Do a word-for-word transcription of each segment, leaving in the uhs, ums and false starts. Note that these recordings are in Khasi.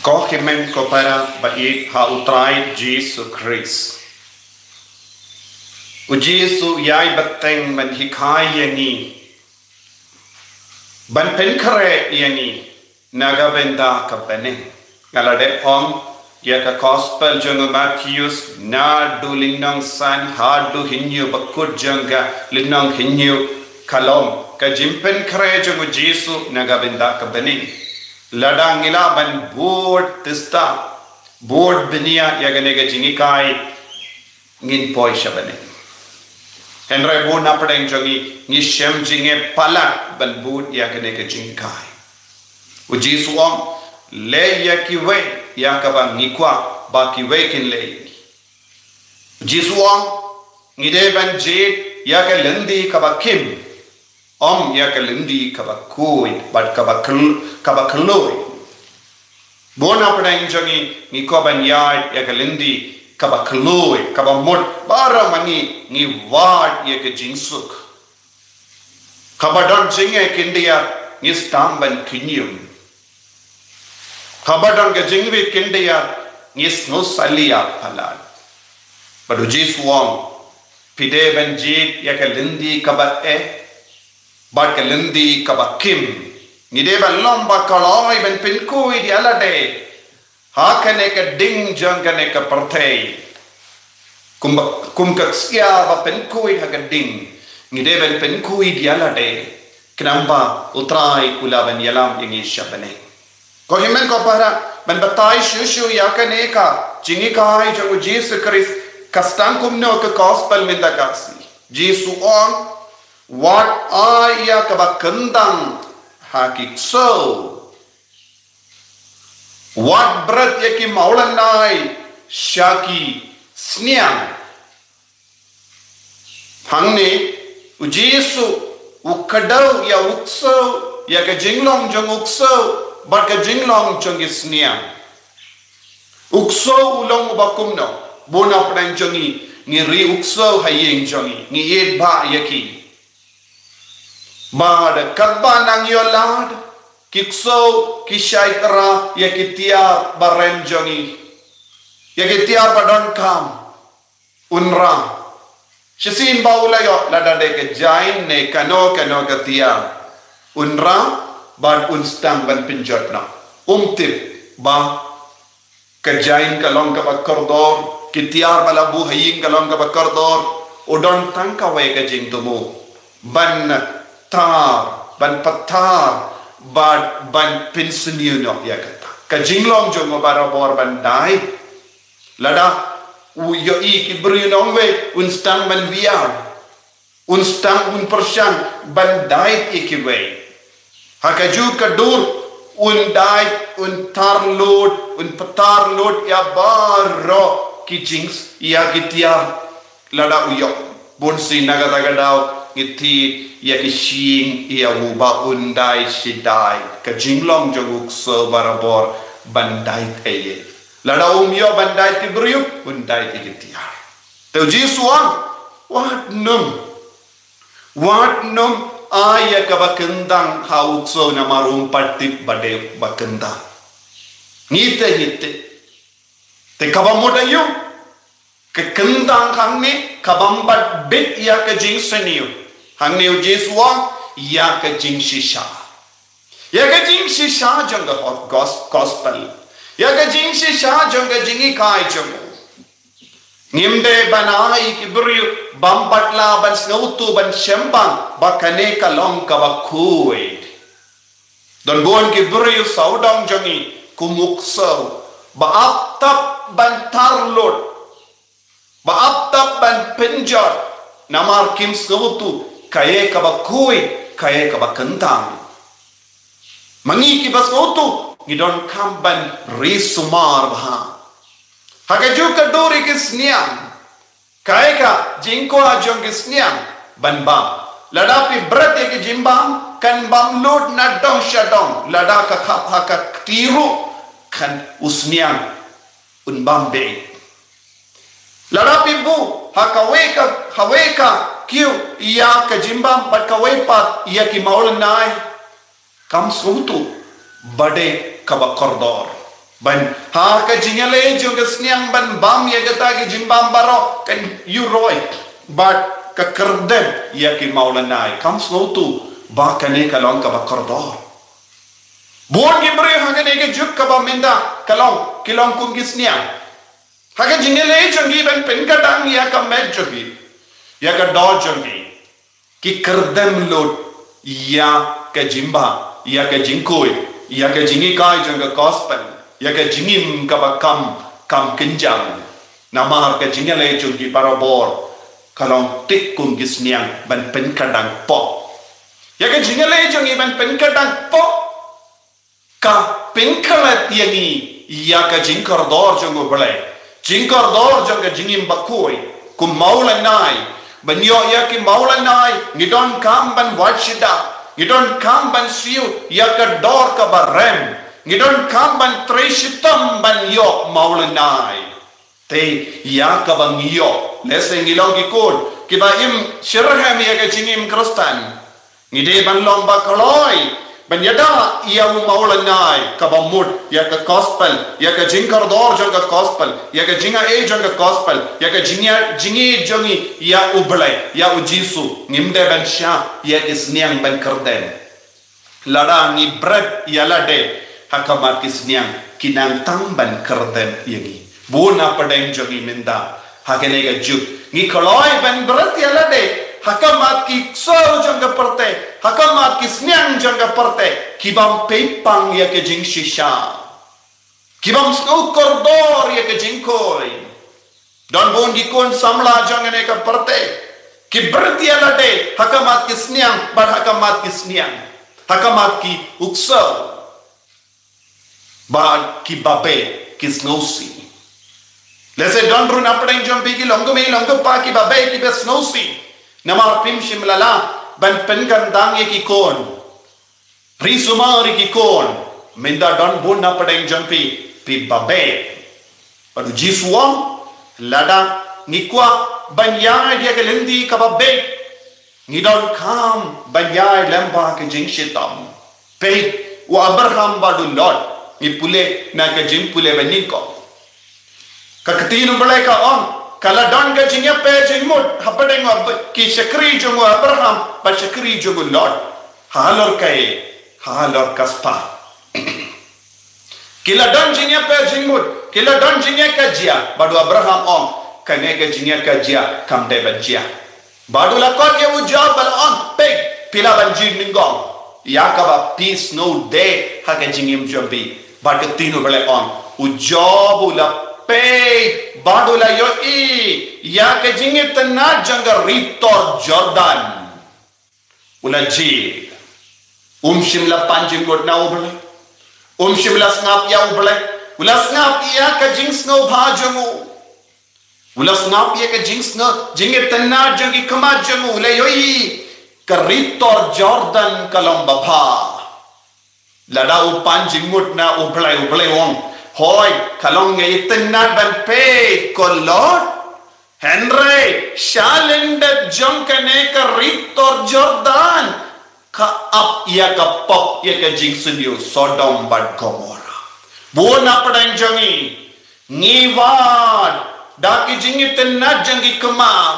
Ko hynmen ko para ba ïeit ha u Trai Jisu Khrist. U Jisu u ïai bteng ban hikai ïa ngi ban pynkhreh ïa ngi na ka bynta ka bneng. Nga la dep ong ïa ka gospel jong u Mathaios, naduh lynnong san haduh hynñiew, ba kut jong ka lynnong hynñiew ka long ka jingpynkhreh jong u Jisu na ka bynta ka bneng. Lada ngi lah ban bud tista, bud bniah ïa kane ka jinghikai, ngin poi sha bneng. Hynrei bun na pdeng jong ngi ngi shem jingeh palat ban bud ïa kane ka jinghikai. U Jisu u ong, leh ïa kiwei ïa kaba ngi kwah ba kiwei kin leh ïa ngi. U Jisu u ong, ngi dei ban jied ïa ka lynti kaba kim, ym ïa ka lynti kaba khuid bad kaba khl- kaba khlaiñ. Bun na pdeng jong ngi ngi kwah ban ïaid ïa ka lynti kaba khlaiñ, kaba mut baroh ma ngi ngi wad ïa ka jingsuk. Haba don jingeh khyndiat ngi sdang ban khñium. Haba don ka jingwit khyndiat ngi sngew salia palat. Bad u Jisu u ong, phi dei ban jied ïa ka lynti kaba eh bad ka lynti kaba kim. Ngi dei ban long ba kloi ban pynkhuid ïa lade ha kane ka ding jong kane ka pyrthei. Kum ba, kum ka ksiar ba pynkhuid ha ka ding, ngi dei ban pynkhuid ïa lade khnang ba u Trai u lah ban ïalam ïa ngi sha bneng. Ko hynmen ko para, ban batai shuh shuh ïa kane ka jinghikai jong u Jisu Khrist, ka sdang kumno ka gospel mynta ka sngi? Jisu u ong, wat ai ïa kaba kyntang ha ki ksew. Wat bret ïa ki mawlynnai sha ki sniang. Hangne u Jisu u kdew ïa u ksew, ïa ka jinglong jong u ksew bad ka jinglong jong ki sniang. U ksew u long uba kumno? Bun na pdeng jong ngi ngi ri u ksew ha ïing jong ngi, ngi ïeit bha ïa ki. Bad katba nang ïoh lad, ki ksew ki shait ra ïa ki tiar ba rem jong ngi, ïa ki tiar ba donkam. Un ra, shisien ba u la ïoh, lada dei ka jain ne kano kano ka tiar, un ra bad un sdang ban pynjot noh. Um tip ba ka jain ka long kaba kordor, ki tiar ba la buh ha ïing ka long kaba kordor. U don tang kawei ka jingthmu, ban tar, ban patar bad ban pynsniew noh ïa kata. Ka jinglong jong u barabor ban dait. Lada u ïohi ki briew nongwei, un sdang ban wiar, un sdang, un pyrshang ban dait ïa kiwei. Ha kajuh ka dur un dait, un tar lut, un patar lut ïa baroh ki jings, ïa ki tiar. Lada u ïoh, bun sien na kata ka daw ngi thied ïa ki shyieng ïa u ba un dait shi dait. Ka jinglong jong u ksew barabor ban dait ïa. Lada um ïoh ban dait ki briew, un dait ïa ki tiar. Te u Jisu u ong, wat nym, wat nym ai ïa kaba kyntang ha u ksew, namar um pat tip ba dei ba kyntang. Ngi te, ngi te. Te kaba mut aïu ka kyntang hangne, kaba ym pat bit ïa ka jingsniew? Hangne u Jisu u ong, ïa ka jingshisha. Ïa ka jingshisha jong ka hos-, gos-, gospel. Ïa ka jingshisha jong ka jinghikai jong u. Ngim dei ban ai ki briew bym pat lah ban sngewthuh, ban shemphang ba kane ka long kaba khuid. Don bun ki briew sawdong jong ngi kum u ksew, ba ap tap ban tar lut, ba ap tap ban pynjot, namar kim sngewthuh kaei kaba khuid, kaei kaba kyntang. Ma ngi kiba sngewthuh ngi donkam ban ri sumar bha. Ha kajuh ka dur ïa ki sniang, kaei ka jingkwah jong ki sniang? Ban bam. Lada phi bret ïa ki jingbam, kan bam lut na dong sha dong. Lada ka khap ha ka kti ruh, kan u sniang un bam beit. Lada phi buh ha kawei ka, kawei ka kiew ïa ka jingbam bad kawei pat ïa ki mawlynnai, kam sngewthuh ba dei kaba kordor. Ban ha ka jingïaleh jong ka sniang ban bam ïa kata ki jingbam baroh, kan ïuh roi bad ka kyrdem ïa ki mawlynnai. Kam sngewthuh ba kane ka long kaba kordor. Bun ki briew ha kane ka juk kaba mynta ka long, ki long kum ki sniang. Ha ka jingïaleh jong ki ban pynkhatdang ïa ka met jong ki, ïa ka doh jong ki, ki kyrdem lut ïa ka jingbha, ïa ka jingkhuid, ïa ka jinghikai jong ka gospel, ïa ka jingim kaba kam, kam kynjang. Namar ka jingïaleh jong ki barabor ka long tik kum ki sniang ban pynkhatdang pop. Ïa ka jingïaleh jong ki ban pynkhatdang pop ka pynkhlad ïa ngi ïa ka jingkordor jong U Blei, jingkordor jong ka jingim bakhuid. Kum mawlynnai, ban ïoh ïa ki mawlynnai, ngi donkam ban wad shitom, ngi donkam ban siew ïa ka dor kaba rem, ngi donkam ban trei shitom ban ïoh mawlynnai. Te ïa kaba ngi ïoh, lehse ngi long ki khun kiba im shitrhem ïa ka jingim Khristan, ngi dei ban long ba kloi ban ïada ïa u mawlynnai kaba mut ïa ka gospel, ïa ka jingkordor jong ka gospel, ïa ka jingaiei jong ka gospel, ïa ka jingïa, jingïeit jong ngi ïa U Blei, ïa U Jisu. Ngim dei ban shah ïa ki sniang ban kyrdem. Lada ngi bret ïa lade ha khmat ki sniang, ki nang tang ban kyrdem ïa ngi. Bun na pdeng jong ngi mynta ha kane ka juk, ngi kloi ban bret ïa lade ha khmat ki ksew jong ka pyrthei, ha khmat ki sniang jong ka pyrthei, ki bym pei pang ïa ka jingshisha, ki bym sngew kordor ïa ka jingkhuid. Don bun ki khun samla jong kane ka pyrthei, ki bret ïa lade ha khmat ki sniang bad ha khmat ki sniang, ha khmat ki ksew, bad ki babe, ki sngewsih. Lehse don ruh na pdeng jong phi ki longkmie longkpa ki babe, kiba sngewsih namar phim shym la lah ban pynkyntang ïa ki khun. Ri sumar ïa ki khun. Mynta don bun na pdeng jong phi, phi babe. Bad U Jisu u ong, lada ngi kwah ban ïaid ïa ka lynti kaba beit, ngi donkam ban ïaid lem bad ka jingshitom. Peit, u Abraham bad u Lot, ngi pule na ka jingpule ba nyngkong. Ka ktien U Blei ka ong, ka la don ka jingïapher jingmut hapdeng ki shakri jong u Abraham bad shakri jong u Lot halor kaei? Halor ka spah. Ki la don jingïapher jingmut, ki la don jingïakajia, bad u Abraham u ong, kane ka jingïakajia kam dei ban jia. Bad u la khot ïa u Job bad u la ong, peit, phi lah ban jied nyngkong ïa kaba phi sngewdei ha ka jingim jong phi. Bad ka ktien U Blei u ong, u Job u la peit bad u la ïohi ïa ka jingitynnad jong ka ri tor Jordan. U la jied. Um shym la pan jingmut na U Blei. Um shym la sngap ïa U Blei. U la sngap ïa ka jingsngewbha jong u. U la sngap ïa ka jingsngew, jingitynnad jong ki khmat jong u. U la ïohi ka ri tor Jordan ka long babha. Lada u pan jingmut na U Blei, U Blei u ong, hooid, ka long nga itynnad ban peit, ko Lot. Hynrei sha lyndet jong kane ka ri tor Jordan, ka ap ïa ka pop, ïa ka jingsniew Sodom bad Gomorrah. Bun na pdeng jong ngi, ngi wad da ki jingitynnad jong ki khmat,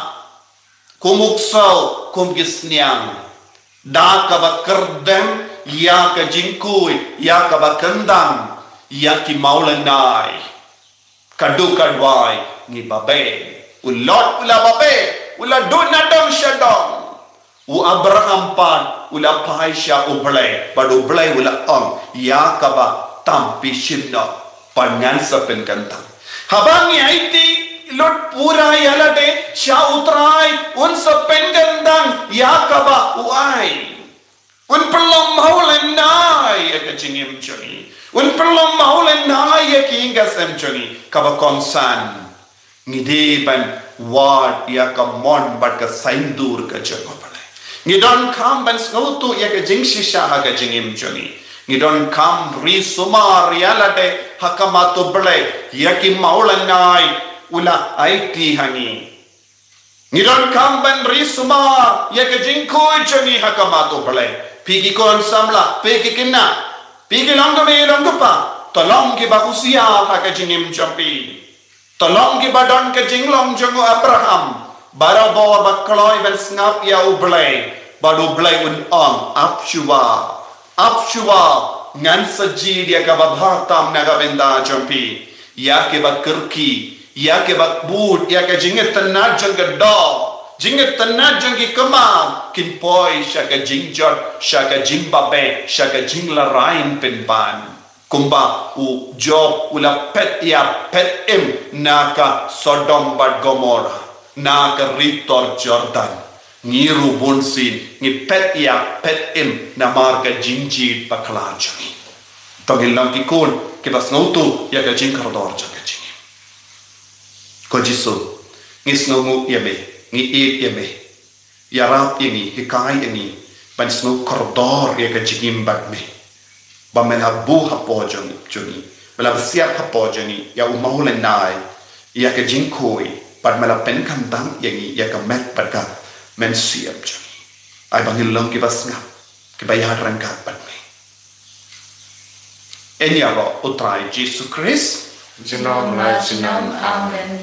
kum u ksew, kum ki sniang, da kaba kyrdem ïa ka jingkhuid, ïa kaba kyndang, ïa ki mawlynnai. Ka duk ka duwai, ngi babe. U Lot u la babe, u la duh na dong sha dong. U Abraham pat u la phai sha U Blei, bad U Blei u la ong, ïa kaba tam phi shim noh, bad ngan sa pynkyntang. Haba ngi aiti lut pura ïa lade sha U Trai, un sa pynkyntang ïa kaba u ai. Un pynlong mawlynnai ïa ka jingim jong ngi. Un pynlong mawlynnai ïa ki ïing ki sem jong ngi. Kaba kongsan, ngi dei ban wad ïa ka mon bad ka saiñdur ka jong U Blei. Ngi donkam ban sngewthuh ïa ka jingshisha ha ka jingim jong ngi. Ngi donkam ri sumar ïa lade ha khmat U Blei, ïa ki mawlynnai u la aiti ha ngi. Ngi donkam ban ri sumar ïa ka jingkhuid jong ngi ha khmat U Blei. Phi ki khun samla, phi ki khynnah, phi ki longkmie longkpa, To long kiba husiar ha ka jingim jong phi. To long kiba don ka jinglong jong u Abraham, barabor ba kloi ban sngap ïa U Blei, bad U Blei un ong, ap shuwa, ap shuwa, ngan sa jied ïa kaba bha tam na ka bynta jong phi. Ïa kiba kyrkieh, ïa kiba kbud, ïa ka jingitynnad jong ka doh, jingitynnad jong ki kmie, kin poi sha ka jingjot, sha ka jingbabeh, sha ka jinglarai pynban. Kumba u Job u la phet ïa phet im na ka Sodom bad Gomorrah, na ka ri tor Jordan. Ngi ruh bun sien, ngi phet ïa phet im namar ka jingjied bakla jong ngi. To ngin long ki khun, kiba sngewthuh ïa ka jingkordor jong ka jingim. Ko Jisu, ngi sngewnguh ïa me, ngi ïeit ïa me. Ïarap ïa ngi, hikai ïa ngi, ban sngew kordor ïa ka jingim bad me. Ba me la buh hapoh jong, jong ngi. Me la bsiap hapoh jong ngi, ïa u mawlynnai, ïa ka jingkhuid, bad me la pynkhamtam ïa ngi, ïa ka met bad ka mynsiem jong ngi. Ai ba ngin long kiba sngap, kiba ïaid ryngkat bad me. Ïaroh u Trai Jisu Khrist. Junom la junom. Amen.